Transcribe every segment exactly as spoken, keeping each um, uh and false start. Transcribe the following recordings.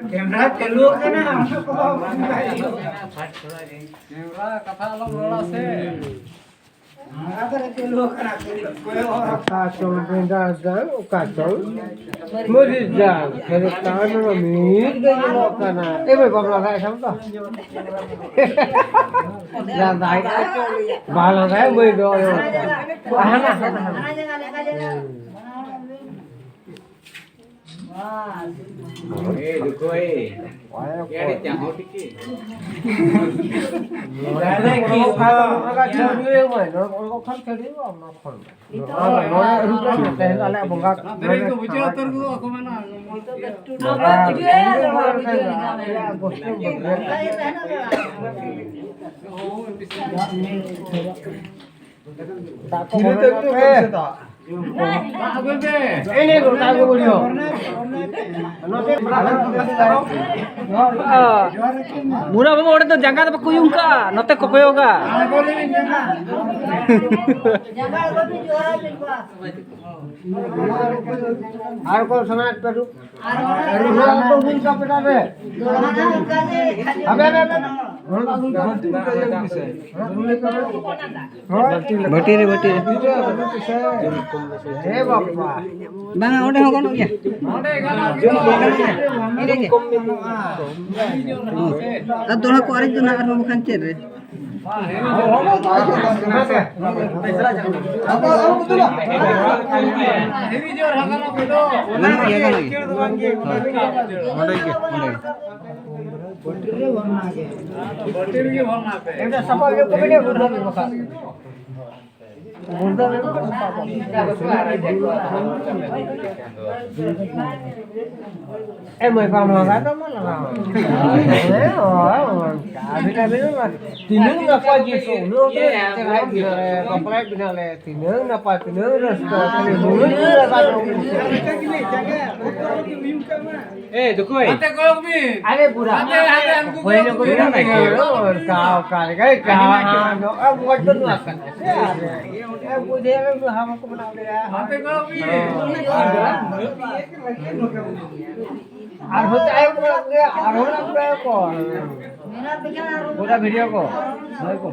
Camera ᱪᱟᱹᱞᱩ ᱟᱠᱟᱱᱟ, ᱚᱱᱟ ᱠᱚ ᱵᱟᱝ ᱵᱟᱲᱟᱭ᱾ ᱠᱮᱢᱨᱟ ᱠᱟᱛᱷᱟ ᱟᱞᱚᱢ ᱨᱚᱲᱟ ᱥᱮ᱾ ᱚᱱᱟ ᱠᱚᱨᱮ ᱪᱟᱹᱞᱩ ᱟᱠᱟᱱᱟ, ᱠᱚᱭᱚᱜ ᱦᱚᱨ᱾ ᱚᱠᱟ ᱪᱚᱝ ᱵᱮᱸᱜᱟᱲ ᱫᱟᱢ, ᱚᱠᱟ ᱪᱚᱝ ᱢᱟᱹᱨᱤᱪ ᱫᱟᱢ, ᱠᱷᱟᱹᱞᱤ ᱛᱟᱣ ᱱᱚᱣᱟ ᱢᱤᱫ ᱜᱮ ᱧᱮᱞᱚᱜ ᱠᱟᱱᱟ᱾ ᱮ ᱵᱷᱟᱹᱭ, ᱵᱟᱢ ᱞᱟᱸᱫᱟᱭ ᱠᱷᱟᱱ ᱫᱚ? ᱞᱟᱸᱫᱟᱭ ᱠᱷᱟᱱ ᱵᱟᱝ ᱞᱟᱸᱫᱟᱭ, ᱵᱟᱹᱭ ᱫᱚ ᱦᱟᱱᱟ, ᱦᱟᱱᱟ, ᱦᱟᱱᱟ᱾ ᱮ ᱫᱩᱠᱷᱚᱭ, ᱮ ᱟᱹᱰᱤ ᱪᱟᱦᱚ ᱴᱤᱠᱤ᱾ ᱱᱚᱰᱮ ᱠᱷᱟᱱ ᱪᱷᱟᱹᱰᱣᱤ ᱢᱟᱭ, ᱱᱚᱰᱮ ᱠᱷᱟᱱ ᱪᱷᱟᱹᱰᱣᱤ ᱢᱟ, ᱚᱱᱟ ᱠᱷᱚᱱ᱾ ᱱᱚᱰᱮ ᱟᱹᱨᱩᱵ ᱨᱮ ᱛᱮᱦᱮᱧ ᱟᱞᱮᱭᱟᱜ ᱵᱚᱸᱜᱟ ᱫᱮᱨᱮᱧ ᱠᱚ ᱵᱩᱡᱷᱟᱹᱣ ᱩᱛᱟᱹᱨ ᱜᱚᱫᱚᱜ ᱟᱠᱚ ᱢᱮᱱᱟ᱾ ᱵᱚᱸᱜᱟ ᱟᱞᱮᱭᱟᱜ ᱜᱚᱥᱴᱤ ᱵᱚᱸᱜᱟ᱾ ᱫᱟᱜ ᱠᱚ ᱠᱷᱤᱨᱤ ᱛᱮ ᱵᱚᱞᱚᱱ ᱟᱹᱜᱩᱭ ᱯᱮ᱾ ᱢᱮ ᱥᱮ ᱫᱟᱜ? ᱫᱟᱜ ᱟᱹᱜᱩᱭ ᱯᱮ᱾ ᱮᱱᱮ ᱜᱚᱴᱟ ᱜᱮ ᱵᱩᱲᱦᱤ ᱦᱚᱲ᱾ ᱱᱚᱛᱮ ᱵᱩᱲᱦᱟ ᱵᱟᱵᱟ ᱚᱸᱰᱮ ᱫᱚ ᱡᱟᱸᱜᱟ ᱫᱚ ᱵᱟᱠᱚ ᱩᱭᱩᱝ ᱠᱟᱜᱼᱟ, ᱱᱚᱛᱮ ᱠᱚ ᱠᱚᱭᱚᱜᱟ᱾ ᱟᱨ ᱠᱚ ᱥᱟᱱᱟ ᱯᱮ ᱫᱩ᱾ ᱟᱨ ᱚᱱᱟ ᱫᱚ ᱦᱩᱭ ᱠᱟᱱ ᱯᱮ ᱨᱮ᱾ ᱟᱵᱮ, ᱟᱵᱮ, ᱟᱵᱮ᱾ ᱵᱟᱹᱴᱤ ᱨᱮ, ᱵᱟᱹᱴᱤ ᱨᱮ᱾ ᱦᱮ ᱵᱟᱵᱟ᱾ ᱵᱟᱝᱟ, ᱚᱸᱰᱮ ᱦᱚᱸ ᱜᱟᱱᱚᱜ ᱜᱮᱭᱟ᱾ ᱚᱸᱰᱮ ᱜᱮ᱾ ᱟᱨ ᱫᱚᱦᱲᱟ ᱠᱚ ᱟᱨᱮᱡ ᱫᱚ ᱱᱟᱦᱟᱜ ᱟᱨᱦᱚᱸ ᱵᱟᱠᱷᱟᱱ ᱪᱮᱫ ᱨᱮ? ᱜᱟᱱᱚᱜ ᱜᱮᱭᱟ, ᱜᱟᱱᱚᱜ ᱜᱮᱭᱟ᱾ ᱦᱳᱭ᱾ ᱚᱸᱰᱮ ᱜᱮ, ᱚᱸᱰᱮ ᱜᱮ᱾ ᱮ ᱢᱟᱹᱭ, ᱵᱟᱢ ᱞᱟᱜᱟᱣ ᱫᱚ ᱢᱟ ᱞᱟᱜᱟᱣ᱾ ᱦᱮᱸ, ᱦᱳᱭ, ᱚᱱᱠᱟ ᱵᱷᱤᱴᱟᱢᱤᱱ ᱢᱟ ᱛᱤᱱᱟᱹᱜ ᱱᱟᱯᱟᱭ ᱡᱤᱱᱤᱥ, ᱩᱱᱟᱹᱜ ᱪᱮᱦᱨᱟ ᱵᱮᱱᱟᱣ ᱞᱮ, ᱵᱟᱯᱞᱟ ᱵᱮᱱᱟᱣ ᱞᱮ, ᱛᱤᱱᱟᱹᱜ ᱱᱟᱯᱟᱭ, ᱛᱤᱱᱟᱹᱜ ᱨᱟᱹᱥᱠᱟᱹ, ᱠᱷᱟᱹᱞᱤ ᱢᱩᱞᱩᱡ ᱜᱮ ᱞᱟᱜᱟᱣ ᱫᱚ᱾ ᱮ, ᱫᱩᱠᱩᱭ᱾ ᱦᱟᱱᱛᱮ ᱠᱚᱭᱚᱜ ᱵᱤᱱ᱾ ᱟᱨᱮ ᱵᱩᱲᱟ᱾ ᱦᱟᱱᱛᱮ, ᱦᱟᱱᱛᱮ, ᱩᱱᱠᱩ ᱦᱳᱭ, ᱠᱚᱭᱚᱜ ᱱᱩᱠᱩ ᱵᱤᱱ᱾ ᱫᱚ ᱚᱱᱠᱟ, ᱚᱠᱟ ᱞᱮᱠᱟ, ᱚᱠᱟ, ᱱᱚᱜᱼᱚᱭ ᱢᱚᱡᱽ ᱵᱟᱹᱱᱩᱜ ᱟᱠᱟᱫᱟ᱾ ᱟᱨᱦᱚᱸ ᱪᱟᱭ ᱠᱚ ᱢᱮᱱᱟᱜ ᱜᱮᱭᱟ, ᱟᱨᱦᱚᱸ ᱢᱮᱱᱟᱜ ᱜᱮᱭᱟ ᱠᱚ᱾ ᱯᱩᱨᱟ video ᱠᱚ᱾ ᱦᱳᱭ ᱠᱚ᱾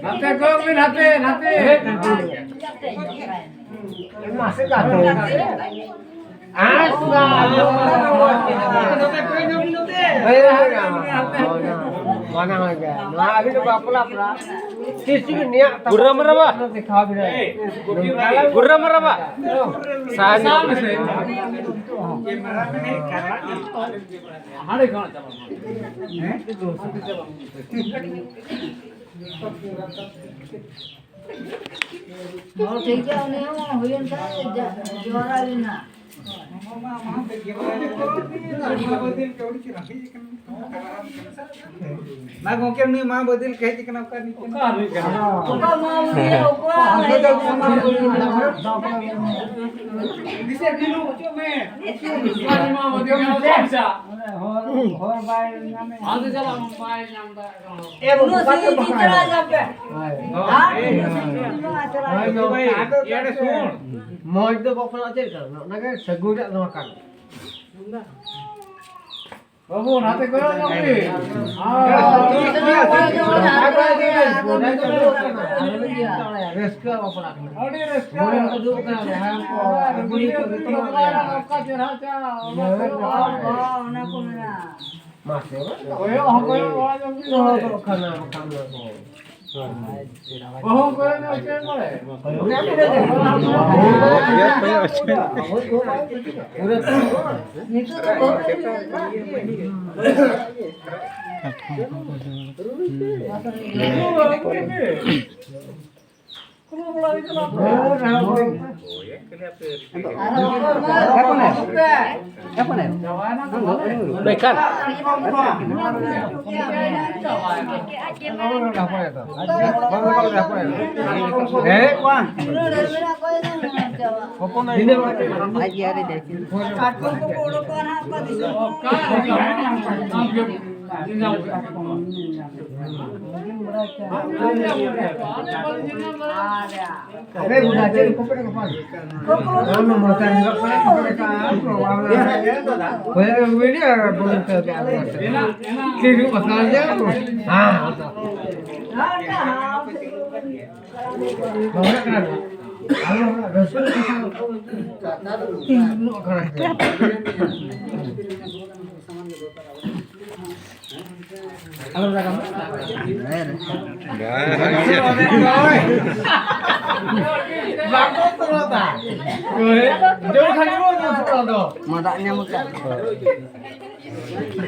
ᱱᱟᱛᱮ ᱠᱚ ᱵᱤᱱ, ᱱᱟᱛᱮ, ᱱᱟᱛᱮ᱾ ᱢᱟᱥᱮ ᱠᱟᱛᱮ᱾ ᱟᱥ ᱵᱟ᱾ ᱦᱳᱭ, ᱦᱳᱭ, ᱦᱳᱭ᱾ ᱢᱟᱱᱟ ᱦᱩᱭ ᱜᱮ᱾ ᱱᱚᱣᱟ ᱟᱹᱵᱤᱱ ᱫᱚ ᱵᱟᱯᱞᱟ ᱯᱚᱲᱟ᱾ ᱛᱤᱥ ᱵᱤᱱ ᱱᱤᱭᱟᱹ ᱜᱩᱨᱨᱟᱢ ᱨᱟᱵᱟ᱾ ᱫᱮᱠᱷᱟᱣ ᱵᱤᱱ᱾ ᱜᱩᱨᱨᱟᱢ ᱨᱟᱵᱟ᱾ ᱥᱟᱦᱟ ᱧᱚᱜ ᱢᱮ᱾ ᱦᱚᱸ, ᱴᱷᱤᱠ ᱜᱮᱭᱟ, ᱩᱱᱤ ᱦᱚᱸ ᱦᱩᱭᱮᱱ ᱠᱷᱟᱱ ᱡᱟ-, ᱡᱚᱦᱟᱨ ᱟᱹᱞᱤᱧ ᱦᱟᱸᱜ᱾ ᱢᱟ ᱜᱚᱝᱠᱮ, ᱱᱩᱭ ᱢᱟ ᱵᱟᱹᱫᱤᱞ ᱠᱚ ᱦᱮᱡ ᱟᱠᱟᱱᱟ, ᱚᱠᱟ ᱨᱤᱱᱤᱡ ᱠᱟᱱᱟ? ᱚᱠᱟ ᱢᱟ ᱵᱟᱹᱫᱤᱞ, ᱚᱠᱟ ᱦᱮᱡ ᱟᱠᱟᱱᱟ ᱢᱟ ᱵᱟᱹᱫᱤᱞ? ᱫᱤᱥᱟᱹ ᱵᱤᱱ ᱚᱪᱚᱜ ᱢᱮ᱾ ᱢᱟ ᱵᱟᱹᱫᱤᱞ ᱠᱟᱱᱟ, ᱚᱠᱟ ᱥᱮᱫ? ᱦᱚᱨ, ᱦᱚᱨ ᱵᱟᱭ ᱧᱟᱢᱮᱫ᱾ ᱟᱫᱚ ᱪᱟᱞᱟᱜ ᱢᱟ, ᱵᱟᱭ ᱧᱟᱢ ᱫᱟᱲᱮᱭᱟᱜ ᱠᱟᱱᱟ᱾ ᱮ, ᱩᱱᱟᱹᱜ ᱥᱟᱺᱜᱤᱧ ᱤᱫᱤ ᱪᱟᱞᱟᱜ ᱧᱟᱢ ᱯᱮ᱾ ᱦᱳᱭ᱾ ᱦᱮᱸ? ᱦᱳᱭ, ᱦᱳᱭ᱾ ᱤᱭᱟᱹ ᱨᱮ ᱥᱩᱱ᱾ ᱢᱚᱡᱽ ᱫᱚ ᱵᱟᱯᱞᱟ ᱪᱮᱫ ᱠᱟᱱᱟ? ᱚᱱᱟ ᱜᱮ ᱥᱟᱹᱜᱩᱱ ᱨᱮᱭᱟᱜ ᱫᱚ ᱠᱟᱱᱟ᱾ ᱵᱟᱹᱵᱩ, ᱱᱟᱛᱮ ᱠᱚᱭᱚᱜ ᱧᱚᱜ ᱵᱤᱱ᱾ ᱨᱟᱹᱥᱠᱟᱹ ᱵᱟᱯᱞᱟ ᱠᱟᱱᱟ᱾ ᱟᱹᱰᱤ ᱨᱟᱹᱥᱠᱟᱹ᱾ ᱚᱠᱟ ᱪᱮᱦᱨᱟ ᱪᱟ, ᱚᱱᱟ ᱠᱚ᱾ ᱚᱱᱟ ᱠᱚ ᱢᱮᱱᱟᱜᱼᱟ᱾ ᱢᱟᱥᱮ ᱵᱟᱝ? ᱠᱚᱭᱚᱜ ᱦᱚᱸ ᱠᱚᱭᱚᱜ ᱵᱟᱲᱟ ᱧᱚᱜ ᱵᱤᱱ᱾ ᱠᱚᱭᱚᱜ ᱫᱚ ᱠᱷᱟᱱᱟ ᱵᱟᱠᱷᱟᱱ ᱫᱚ᱾ ᱵᱟᱹᱦᱩ ᱠᱚᱭᱚᱜ ᱧᱚᱜ ᱪᱮᱫ ᱵᱟᱲᱟᱭ? ᱯᱩᱨᱟᱹ ᱱᱤᱛᱚᱜ ᱫᱚ ᱵᱟᱹᱦᱩ ᱵᱮᱠᱟᱨ᱾ ᱢᱟ ᱫᱟᱜ ᱧᱟᱢ ᱟᱠᱟᱫ᱾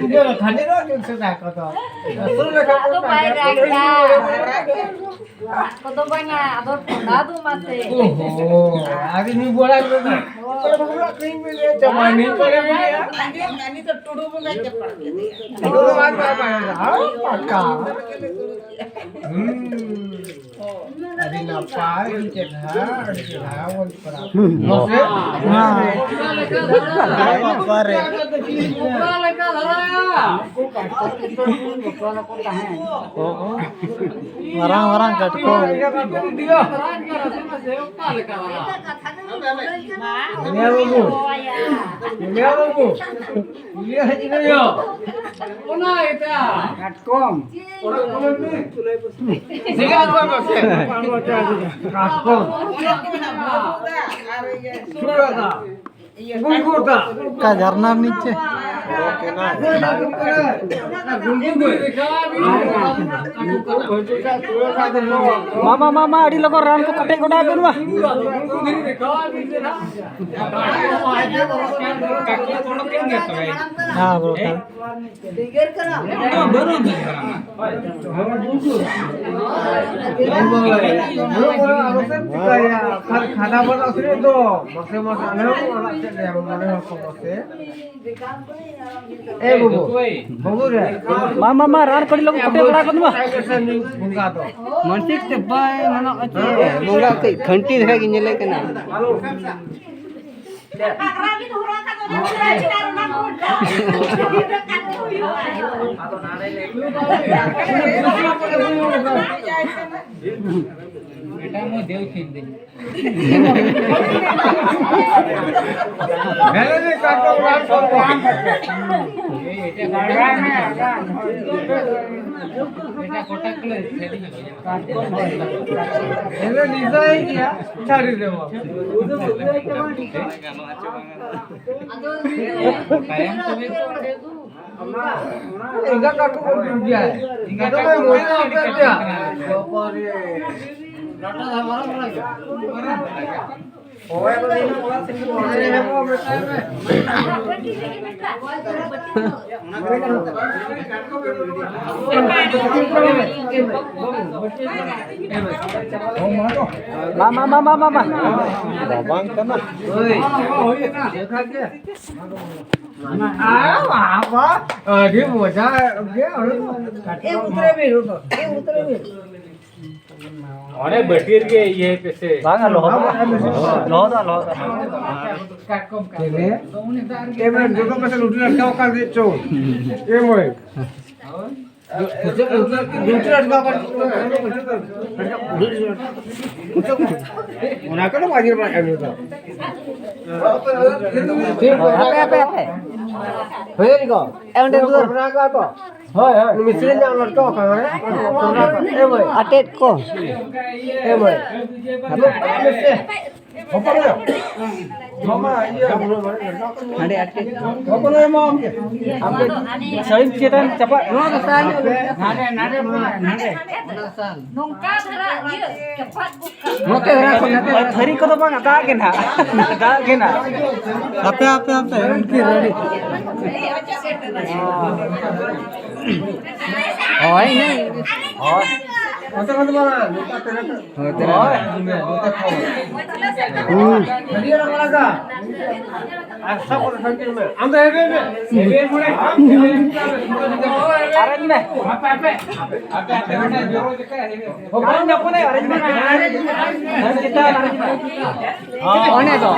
ᱤᱧ ᱫᱚ ᱠᱷᱟᱹᱞᱤ ᱫᱚ ᱡᱩᱛ ᱥᱮᱫᱟᱭ ᱠᱚᱫᱚ᱾ ᱟᱹᱥᱩᱞ ᱞᱮᱠᱷᱟᱱ ᱟᱫᱚ ᱵᱟᱭ ᱨᱟᱜᱟ᱾ ᱨᱟᱜ ᱠᱚᱫᱚ ᱵᱟᱝᱟ, ᱟᱫᱚ ᱴᱷᱚᱸᱰᱟ ᱫᱚ ᱢᱟᱥᱮ᱾ ᱳᱦᱳ, ᱟᱹᱰᱤ ᱧᱩ ᱵᱟᱲᱟ ᱠᱮᱫᱟ᱾ ᱪᱟᱵᱟ ᱱᱤ ᱠᱚᱨᱮ ᱢᱮᱱᱟᱜᱼᱟ᱾ ᱟᱹᱰᱤ ᱫᱚ ᱴᱩᱰᱩ ᱵᱚᱸᱜᱟ ᱪᱟᱯᱟᱲ ᱠᱮᱫᱮ᱾ ᱴᱩᱰᱩ ᱵᱚᱸᱜᱟ ᱪᱟᱯᱟᱲ ᱠᱮᱫᱮ᱾ ᱟᱨ ᱯᱟᱠᱟ᱾ ᱦᱩᱸ᱾ ᱟᱹᱰᱤ ᱱᱟᱯᱟᱭ, ᱟᱹᱰᱤ ᱪᱮᱦᱨᱟ, ᱟᱹᱰᱤ ᱪᱮᱦᱨᱟ ᱵᱚᱱ ᱠᱚᱨᱟᱣ᱾ ᱦᱩᱸ᱾ ᱢᱟᱥᱮ? ᱦᱮᱸ᱾ ᱚᱠᱟ ᱞᱮᱠᱟ ᱫᱷᱟᱨᱟ? ᱚᱠᱟ ᱞᱮᱠᱟ ᱫᱷᱟᱨᱟ? ᱢᱟᱨᱟᱝ ᱢᱟᱨᱟᱝ ᱠᱟᱴᱠᱚᱢ᱾ ᱚᱠᱟ ᱞᱮᱠᱟ ᱫᱷᱟᱨᱟ? ᱫᱩᱱᱤᱭᱟᱹ ᱵᱟᱹᱵᱩ, ᱫᱩᱱᱤᱭᱟᱹ ᱵᱟᱹᱵᱩ, ᱚᱱᱟ ᱮᱴᱟᱜ ᱠᱟᱴᱠᱚᱢ᱾ ᱥᱤᱸᱜᱟᱲ ᱠᱚ ᱮᱢᱟ ᱥᱮ? ᱠᱟᱴᱠᱚᱢ᱾ ᱪᱩᱲᱟᱹ ᱫᱟᱜ᱾ ᱜᱩᱲᱜᱩᱲ ᱫᱟᱜ᱾ ᱚᱠᱟ ᱡᱷᱟᱨᱱᱟ ᱨᱤᱱᱤᱡ ᱪᱮ? ᱢᱟ, ᱢᱟ, ᱢᱟ, ᱢᱟ, ᱟᱹᱰᱤ ᱞᱚᱜᱚᱱ ᱨᱟᱱ ᱠᱚ ᱠᱚᱴᱮᱡ ᱜᱚᱫ ᱟᱵᱮᱱ ᱢᱟ᱾ ᱦᱮᱸ, ᱵᱟᱹᱵᱩ᱾ ᱠᱷᱟᱱ ᱠᱷᱟᱱᱟ ᱵᱟᱹᱱᱩᱜ ᱥᱮ ᱫᱚ, ᱢᱟᱥᱮ ᱢᱟᱥᱮ ᱟᱞᱮ ᱦᱚᱸ ᱵᱚᱱ ᱟᱲᱟᱜ ᱠᱮᱫ ᱞᱮᱭᱟ, ᱢᱚᱱᱮ ᱦᱚᱲ ᱠᱚ ᱢᱟᱥᱮ᱾ ᱮ ᱵᱟᱹᱵᱩ, ᱵᱟᱹᱵᱩ ᱨᱮ᱾ ᱢᱟ, ᱢᱟ, ᱢᱟ, ᱨᱟᱱ ᱠᱟᱹᱴᱤᱡ ᱞᱚᱜᱚᱱ ᱠᱚᱴᱮᱡ ᱵᱟᱲᱟ ᱠᱚ ᱢᱟ᱾ ᱵᱚᱸᱜᱟ ᱫᱚ᱾ ᱢᱟᱱᱥᱤᱠ ᱛᱮ ᱵᱟᱭ ᱢᱟᱱᱟᱣᱟ ᱪᱮ? ᱵᱚᱸᱜᱟ ᱠᱟᱹᱡ ᱠᱷᱟᱹᱱᱴᱤ ᱫᱷᱟᱨᱟ ᱜᱮ ᱧᱮᱞᱮ ᱠᱟᱱᱟ᱾ ᱯᱟᱜᱽᱨᱟ ᱵᱤᱱ ᱦᱚᱨᱚᱜ ᱟᱠᱟᱫ, ᱚᱱᱟ ᱠᱚ ᱨᱟᱡᱽ ᱟᱨ ᱚᱱᱟ ᱠᱚ ᱚᱞᱴᱟᱣ ᱠᱟᱜ ᱦᱩᱭᱩᱜᱼᱟ᱾ ᱮᱴᱟᱜ ᱢᱟ ᱫᱮᱣ ᱪᱤᱱ ᱫᱤᱱ᱾ ᱦᱮᱸ, ᱞᱟᱹᱭ ᱫᱟᱹᱧ, ᱠᱟᱴᱠᱚᱢ ᱨᱟᱱ ᱠᱚ ᱵᱟᱝ ᱠᱟᱛᱮ᱾ ᱮᱭ, ᱮᱴᱟᱜ ᱠᱚᱴᱟᱜ ᱠᱚᱞᱮ, ᱮᱴᱟᱜ ᱠᱚᱴᱟᱜ ᱠᱚᱞᱮ ᱥᱮᱴᱤᱝ ᱟᱠᱟᱫᱟ᱾ ᱮᱱᱮ ᱱᱤᱥᱟᱭ ᱜᱮᱭᱟ, ᱪᱷᱟᱲᱤ ᱨᱮ ᱵᱟᱵᱟ᱾ ᱛᱟᱭᱚᱢ ᱛᱚᱵᱮ ᱛᱚ ᱚᱸᱰᱮ ᱫᱚ᱾ ᱮᱸᱜᱟ ᱠᱟᱴᱠᱚᱢ ᱠᱚ ᱫᱩᱲᱩᱵ ᱜᱮᱭᱟ᱾ ᱮᱸᱜᱟ ᱠᱟᱴᱠᱚᱢ ᱢᱚᱡᱟ ᱟᱯᱮ ᱜᱮᱭᱟ᱾ ᱵᱟᱵᱟ ᱨᱮ᱾ ᱦᱳᱭ, ᱵᱟᱵᱟ, ᱤᱧ ᱚᱲᱟᱜ ᱥᱮᱫ ᱜᱮ ᱵᱚᱞᱚ ᱨᱮ ᱦᱮᱢᱚ ᱢᱮᱛᱟᱭ ᱢᱮ᱾ ᱢᱟ, ᱢᱟ, ᱢᱟ, ᱢᱟ, ᱢᱟ, ᱢᱟ᱾ ᱨᱟᱵᱟᱝ ᱠᱟᱱᱟ᱾ ᱦᱳᱭ᱾ ᱟᱨ ᱵᱟᱵᱟ, ᱟᱹᱰᱤ ᱢᱚᱡᱟ ᱜᱮ᱾ ᱮ, ᱩᱛᱨᱮ ᱵᱤᱱ, ᱩᱛᱨᱮ ᱵᱤᱱ᱾ ᱚᱱᱮ ᱵᱟᱹᱴᱤ ᱨᱮᱜᱮ ᱤᱭᱟᱹ ᱯᱮᱥᱮ᱾ ᱵᱟᱝᱟ, ᱞᱚᱦᱚᱫᱚᱜᱼᱟ᱾ ᱞᱚᱦᱚᱫᱚᱜᱼᱟ, ᱞᱚᱦᱚᱫᱚᱜᱼᱟ᱾ ᱪᱮᱫ ᱞᱮ? ᱮ ᱢᱟᱹᱭ, ᱡᱚᱛᱚ ᱯᱮᱥᱮ ᱞᱩᱴᱩᱨ ᱟᱴᱠᱟᱣ ᱟᱠᱟᱱ ᱪᱮᱫ ᱪᱚ? ᱮ ᱢᱟᱹᱭ᱾ ᱞᱩᱴᱩᱨ ᱟᱴᱠᱟᱣ ᱟᱠᱟᱱ ᱪᱮᱫ ᱪᱚ? ᱚᱱᱟ ᱠᱚᱫᱚ ᱵᱟᱝ ᱧᱮᱞ ᱵᱟᱲᱟᱜ ᱠᱟᱱ ᱱᱤᱛᱚᱜ᱾ ᱦᱟᱯᱮ, ᱦᱟᱯᱮ, ᱦᱟᱯᱮ᱾ ᱦᱩᱭᱮᱱ ᱠᱚ? ᱮ, ᱚᱸᱰᱮ ᱫᱩᱣᱟᱹᱨ᱾ ᱦᱳᱭ, ᱦᱳᱭ᱾ ᱢᱤᱥᱛᱨᱤ ᱧᱟᱢ ᱞᱮᱱ ᱠᱚ, ᱚᱠᱟ ᱨᱮ? ᱮ ᱵᱷᱟᱹᱭ᱾ ᱟᱴᱮᱫ ᱠᱚ᱾ ᱮ ᱵᱷᱟᱹᱭ᱾ ᱦᱚᱯᱚᱱ ᱟᱭᱳ᱾ ᱢᱟᱢᱟ, ᱤᱭᱟᱹ᱾ ᱦᱟᱸᱰᱮ ᱟᱴᱮᱫ᱾ ᱦᱚᱯᱚᱱ ᱟᱭᱳ, ᱢᱟ ᱟᱢ ᱜᱮ᱾ ᱟᱢ ᱜᱮ᱾ ᱥᱟᱹᱲᱤᱢ ᱪᱮᱛᱟᱱ ᱪᱟᱯᱟᱫ᱾ ᱱᱚᱣᱟ ᱫᱚ ᱥᱟᱭ ᱧᱚᱜ ᱨᱮ᱾ ᱦᱟᱸᱰᱮ, ᱱᱟᱰᱮ ᱢᱟ, ᱱᱟᱰᱮ᱾ ᱱᱚᱝᱠᱟ ᱫᱷᱟᱨᱟ ᱤᱭᱟᱹ, ᱪᱟᱯᱟᱫ ᱜᱚᱫ ᱠᱟᱜ ᱢᱮ᱾ ᱱᱚᱛᱮ ᱫᱷᱟᱨᱟ ᱠᱷᱚᱱ, ᱱᱚᱛᱮ ᱫᱷᱟᱨᱟ᱾ ᱛᱷᱟᱹᱨᱤ ᱠᱚᱫᱚ ᱵᱟᱝ, ᱫᱟᱜ ᱜᱮ ᱱᱟᱦᱟᱜ᱾ ᱫᱟᱜ ᱜᱮ ᱱᱟᱦᱟᱜ᱾ ᱦᱟᱯᱮ, ᱦᱟᱯᱮ, ᱦᱟᱯᱮ, ᱩᱱᱠᱤᱱ ᱨᱮᱰᱤ᱾ ᱦᱳᱭ, ᱤᱱᱟᱹ᱾ ᱦᱳᱭ᱾ ᱚᱱᱛᱮ ᱠᱷᱚᱱ ᱫᱚ ᱵᱟᱝ, ᱱᱚᱛᱮ ᱛᱮ ᱱᱚᱛᱮ᱾ ᱦᱳᱭ, ᱛᱮ ᱱᱚᱛᱮ᱾ ᱦᱳᱭ, ᱱᱚᱛᱮ ᱠᱷᱚᱱ᱾ ᱦᱩᱸ᱾ ᱦᱟᱹᱨᱭᱟᱹᱲ ᱵᱟᱲᱟ ᱠᱟᱜ᱾ ᱟᱨ ᱥᱟᱵ ᱠᱟᱛᱮ ᱥᱟᱺᱜᱤᱧ ᱢᱮ᱾ ᱟᱢ ᱫᱚ ᱦᱮᱵᱮ ᱢᱮ᱾ ᱦᱮᱵᱮ ᱢᱚᱬᱮ᱾ ᱟᱨᱮᱧ ᱢᱮ᱾ ᱦᱟᱯᱮ, ᱦᱟᱯᱮ᱾ ᱦᱟᱯᱮ, ᱦᱟᱯᱮ, ᱚᱸᱰᱮ ᱡᱚᱨᱚ ᱡᱚᱠᱷᱚᱡ ᱦᱮᱵᱮ᱾ ᱦᱳᱭ, ᱟᱨᱮᱧ ᱢᱮ, ᱟᱨᱮᱧ ᱢᱮ᱾ ᱟᱨᱮᱧ ᱪᱮᱛᱟᱱ, ᱟᱨᱮᱧ ᱪᱮᱛᱟᱱ᱾ ᱚᱸᱰᱮ ᱫᱚ᱾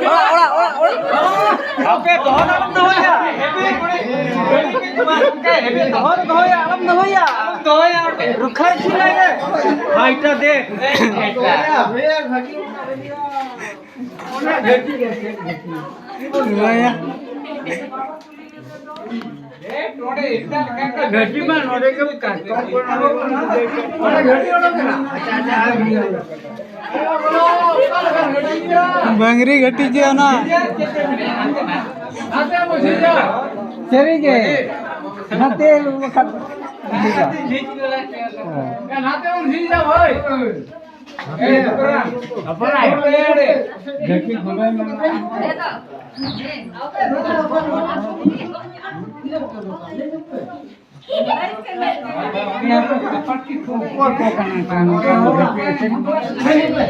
ᱚᱲᱟᱜ, ᱚᱲᱟᱜ, ᱚᱲᱟᱜ, ᱚᱲᱟᱜ᱾ ᱟᱯᱮ ᱫᱚᱦᱚ ᱫᱚ ᱟᱞᱚᱢ ᱫᱚᱦᱚᱭᱟ᱾ ᱜᱚᱢᱠᱮ, ᱫᱚᱦᱚ ᱫᱚ ᱫᱚᱦᱚᱭᱟ, ᱟᱞᱚᱢ ᱫᱚᱦᱚᱭᱟ᱾ ᱫᱚᱦᱚᱭᱟ᱾ ᱨᱩᱠᱷᱟᱹ ᱨᱩᱠᱷᱤ ᱞᱟᱭ ᱢᱮ᱾ ᱦᱟᱭᱴᱟ ᱫᱮ᱾ ᱜᱷᱟᱹᱴᱤ ᱢᱟ ᱱᱚᱰᱮ ᱜᱮ ᱠᱟᱴᱠᱚᱢ ᱠᱚ ᱱᱚᱰᱮ ᱜᱮ ᱜᱷᱟᱹᱴᱤ ᱚᱰᱚᱠ ᱮᱱᱟ᱾ ᱵᱟᱝᱨᱤ ᱜᱷᱟᱹᱴᱤ ᱜᱮ ᱚᱱᱟ᱾ ᱥᱟᱹᱨᱤ ᱜᱮ᱾ ᱱᱟᱛᱮ ᱵᱟᱠᱷᱟᱱ ᱱᱟᱛᱮ ᱵᱚᱱ ᱡᱷᱤᱡᱟ ᱵᱷᱟᱭ᱾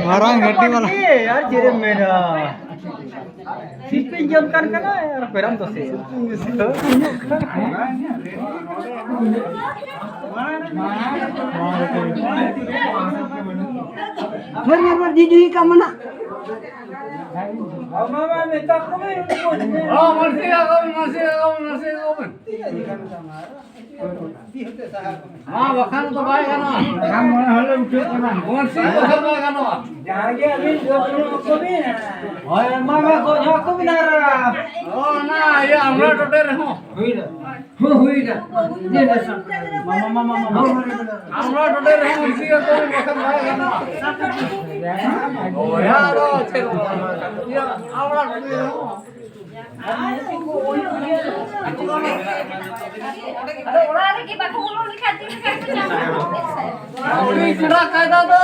ᱢᱟᱨᱟᱝ ᱜᱷᱟᱹᱴᱤ ᱵᱟᱞᱟ᱾ ᱮ, ᱟᱨ ᱪᱮᱫ ᱮᱢ ᱢᱮᱱᱟ? ᱥᱤᱞᱯᱤᱧ ᱜᱮ ᱚᱱᱠᱟᱱ ᱠᱟᱱᱟ, ᱟᱨ ᱯᱮᱨᱟᱢ ᱫᱚ ᱥᱤᱞᱯᱤᱧ ᱜᱮ ᱥᱤᱞᱯᱤᱧ ᱦᱩᱭᱩᱜ ᱠᱟᱱᱟ᱾ ᱦᱳᱭ, ᱢᱟ, ᱢᱟ, ᱡᱤ ᱡᱩᱭᱤ ᱠᱟᱜ ᱢᱮ ᱱᱟᱜ᱾ ᱢᱟ, ᱢᱟ, ᱢᱮᱛᱟ ᱠᱚ ᱢᱮ᱾ ᱦᱚᱸ, ᱢᱟᱹᱥᱤ ᱟᱜᱚ, ᱢᱟᱹᱥᱤ ᱟᱜᱚ, ᱢᱟᱹᱥᱤ ᱟᱜᱚ᱾ ᱢᱟ, ᱵᱟᱠᱷᱟᱱ ᱫᱚ ᱵᱟᱭ ᱜᱟᱱᱚᱜᱼᱟ᱾ ᱵᱟᱠᱷᱟᱱ ᱢᱚᱱᱮ ᱦᱚᱸᱞᱮ ᱩᱴᱷᱟᱹᱜ ᱠᱟᱱᱟ᱾ ᱵᱚᱱᱥᱤ ᱵᱟᱠᱷᱟᱱ ᱵᱟᱭ ᱜᱟᱱᱚᱜᱼᱟ᱾ ᱡᱟᱦᱟᱸ ᱜᱮ ᱟᱹᱵᱤᱱ ᱡᱚᱢ ᱧᱩ ᱠᱚ ᱵᱤᱱ᱾ ᱦᱳᱭ, ᱢᱟ, ᱢᱟ, ᱜᱚᱡ ᱦᱚᱸ ᱠᱚ ᱵᱤᱱ ᱟᱨ ᱚ, ᱚᱱᱟ ᱤᱭᱟᱹ ᱟᱢᱲᱟ ᱴᱚᱴᱮ ᱨᱮᱦᱚᱸ᱾ ᱦᱩᱭᱱᱟ᱾ ᱦᱚᱸ, ᱦᱩᱭᱱᱟ᱾ ᱢᱟ, ᱢᱟ, ᱢᱟ, ᱢᱟ, ᱢᱟ᱾ ᱟᱢᱲᱟ ᱴᱚᱴᱮ ᱨᱮᱦᱚᱸ ᱵᱚᱱᱥᱤ ᱜᱮ ᱠᱚ ᱵᱤᱱ, ᱵᱟᱠᱷᱟᱱ ᱵᱟᱭ ᱜᱟᱱᱚᱜᱼᱟ᱾ ᱦᱳᱭ, ᱟᱫᱚ ᱪᱮᱫ ᱦᱚᱸ ᱵᱟᱝ᱾ ᱤᱭᱟᱹ, ᱟᱢᱲᱟ ᱴᱚᱴᱮ ᱨᱮᱦᱚᱸ᱾ ᱟᱫᱚ ᱚᱲᱟᱜ ᱨᱮᱜᱮ ᱵᱟᱠᱚ ᱵᱚᱞᱚ ᱞᱮᱠᱷᱟᱱ ᱪᱮᱫ ᱞᱮᱠᱟ ᱠᱚ ᱧᱟᱢᱟ? ᱩᱱᱤ ᱪᱮᱫᱟᱜ ᱠᱟᱭᱫᱟ ᱫᱚ?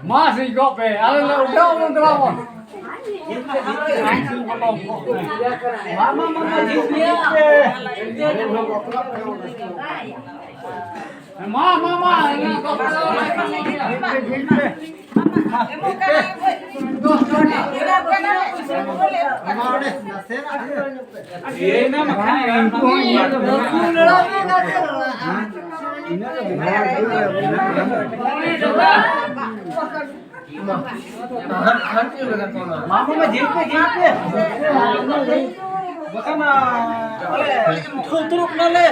ᱢᱟ ᱥᱤᱧ ᱠᱚᱜ ᱯᱮ, ᱟᱞᱮ ᱞᱮ ᱩᱰᱟᱹᱣ ᱵᱚᱱ ᱫᱮᱞᱟ ᱵᱚᱱ᱾ ᱢᱟ, ᱢᱟ, ᱢᱟ, ᱢᱟ, ᱡᱤᱞ ᱯᱮ᱾ ᱢᱟ, ᱢᱟ, ᱢᱟ, ᱤᱧᱟᱹᱜ ᱠᱚ ᱡᱤᱞ ᱯᱮ᱾ ᱮᱢᱟ ᱚᱸᱰᱮ, ᱱᱟᱥᱮᱱᱟᱜ᱾ ᱩᱱᱠᱩ ᱦᱚᱸ ᱤᱧᱟᱹᱜ ᱫᱚ ᱢᱮᱱᱟᱜᱼᱟ᱾ ᱤᱱᱟᱹ ᱫᱚ ᱢᱮᱱᱟᱜᱼᱟ᱾ ᱢᱟ, ᱢᱟ, ᱢᱟ, ᱡᱤᱞ ᱯᱮ, ᱡᱤᱞ ᱯᱮ᱾ ᱵᱟᱠᱷᱟᱱ, ᱟ, ᱟᱞᱮ ᱩᱛᱨᱩᱜ ᱱᱟᱞᱮ᱾